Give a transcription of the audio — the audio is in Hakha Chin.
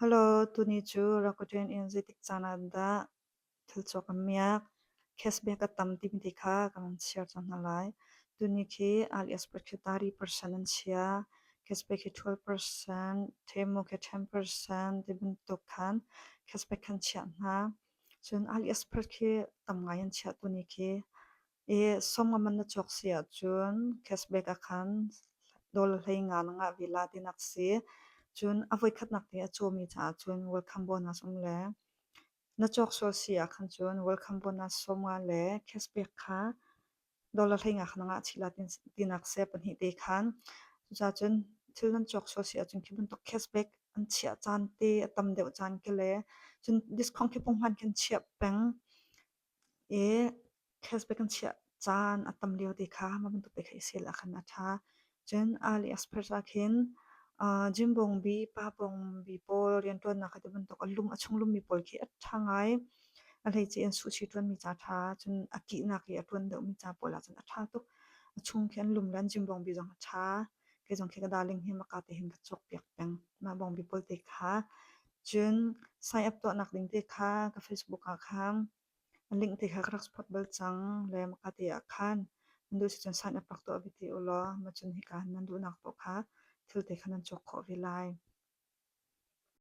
Hello, tuni cu Rakuten in zeitik caan ah dah thil cawk a miak? Cashback a tam timi ti kha kan van share cang hna lai. Tuni khi AliExpress khi 30% an chia, cashback hi 12%, Temu khi 10% ti bantuk khan cashback khan chiah hna. Cun AliExpress khi tam ngai an chiah tuni khi. I sawmnga man na cawk si ahcun cashback ah khan dollar 15 na ngah ve la tinak si. Cun a voikhatnak te a cawmi caah cun welcome bonus um le na cawk sual si ah khan cun welcome bonus 50 le cashback kha dollar 15 kha na ngah chih la tinak si pahnih te khan. Cucaah cun thil nan cawk sual si ahcun khi bantuk cashback an chiah caan te a tam deuh caan khi le cun discount khi punghman khin chiah peng. I cashback an chiah caan a tam lio te kha mah bantuk te kha i sel ah khan a ṭha. Cun AliExpress ah khin gym bawngbi, pa bawngbi pawl rianṭuannak kha ti bantuk a lum a chung lummi pawl khi a ṭha ngai. A hleice in sushi ṭuanmi ca ṭha, cun a kihnak i a ṭuan deuhmi ca pawl ah cun a ṭha tuk. A chung khi an lum le an gym bawngbi zong a ṭha. Kei zong khi ka darling hi maka te hin ka cawkpiak peng. Mah bawngbi pawl te kha. Cun sign up tuahnak ding te kha ka Facebook ah khan a link te kha ka rak support bal cang le maka te ah khan nan duh si cun sign up rak tuah ve te u law macun hika nan duhnak paoh kha thil te kha nan cawk khawh ve lai.